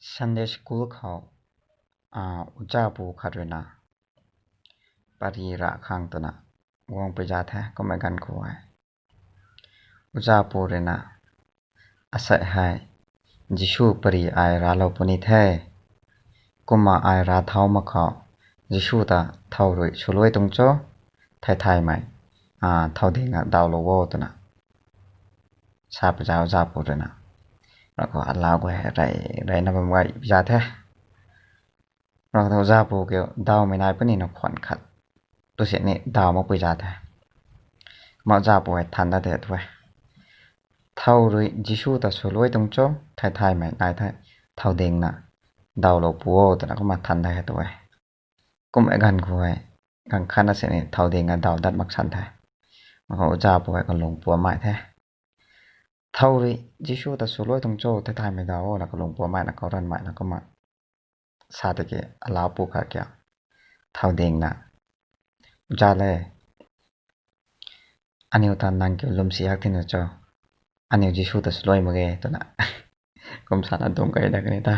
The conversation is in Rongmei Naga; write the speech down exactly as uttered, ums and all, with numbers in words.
Sunday school khou, a, uzapu khat ruina pari ra khang twna guang pui za the, kummei ganv khou hei. Uzapu ruina, asei hei, Jisu pari ai raclou puni the. Kumna ai rac thau mak khou, Jisu ta thow rui swluai tuang cho, thay thaymei, a, thow dingna dawlou o twna sa pui za uzapu ruina. Rav khou alau guay rey, reyna bam guay za the. Rav khou uzapu kiu dawmei nai puni na khwan khat tu sini daw mak pui za the. Kumna uzapu hei than da the tu e. Thow rui Jisu ta swluai tuang cho, thay thaymei nai the, thow dingna dawlou pu o twna kumna than da the tu e. Kummei ganv khou hei, ganv khatna sini thow dingna daw dat mak san the. Rav khou uzapu hei kalung puammei the. Thow rui Jisu ta swluai tuang cho, thay thaymei daw o na kalung puammei na kau ranmei na kumna sa tiki alau pu khat kiu, thow dingna, uza le, aniu ta nang kiu lwmsi hak tina cho, aniu Jisu ta swluai mak ge twna kum sana dungc key dat kani ta.